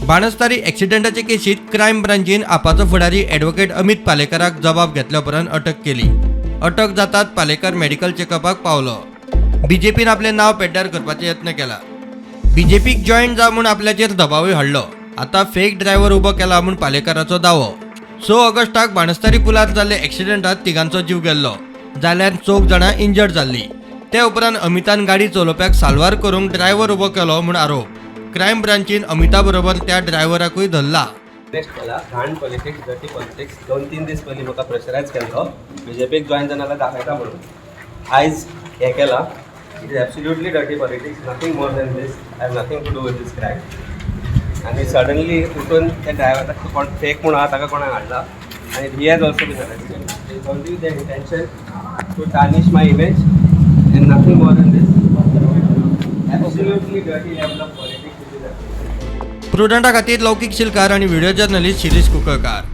Banastari एक्सिडंटाचे केशीत crime ब्रांचीन आपाचो फुडारी advocate Amit पालेकराक जबाब घेतल्या उपरांत अटक केली. अटक जातात पालेकर मेडिकल चेकअपाक पावलो. बीजेपीन आपलें नांव पेड्ड्यार करपाचो यत्न केला. बीजेपीक जॉयन जा म्हूण आपल्याचेर दबावूय हाडलो. आतां फेक ड्रायव्हर उबो केला म्हूण पालेकराचो दावो. 6 ऑगस्टाक बाणस्तारी पुलार जाल्ले एक्सिडंटात तिगांचो जीव गेल्लो, जाल्यार 4 जाणां इंजर्ड जाल्ली. ते उपरांत अमितान गाडी चलोवप्याक साल्वार करूंक ड्रायव्हर उबो केलो म्हूण आरोप. क्रायम ब्रांचीन अमिता बरोबर त्या ड्रायव्हराकूय धरला. अरेस्ट केला. घाण पॉलिटिक्स, डर्टी पॉलिटिक्स. 2-3 दीस पयलीं म्हाका प्रेशरायज केल्लो, बीजेपीक जॉयन जाय जाल्यार दाखयता म्हणून. आयज हें केलां. It is absolutely dirty politics, nothing more than this. I have nothing to do with this crime. आनी सडनली उठून त्या ड्रायव्हराक कोण फेक म्हूण आहा, ताका कोणाक हाडला आनी he has also been arrested. Is only the intention to tarnish my image and nothing more than this. Absolutely dirty level of politics. प्रुडंटा खातीर लौकीक शिलकार आणि व्हिडिओ जर्नलिस्ट शिरीष कुंकळकार.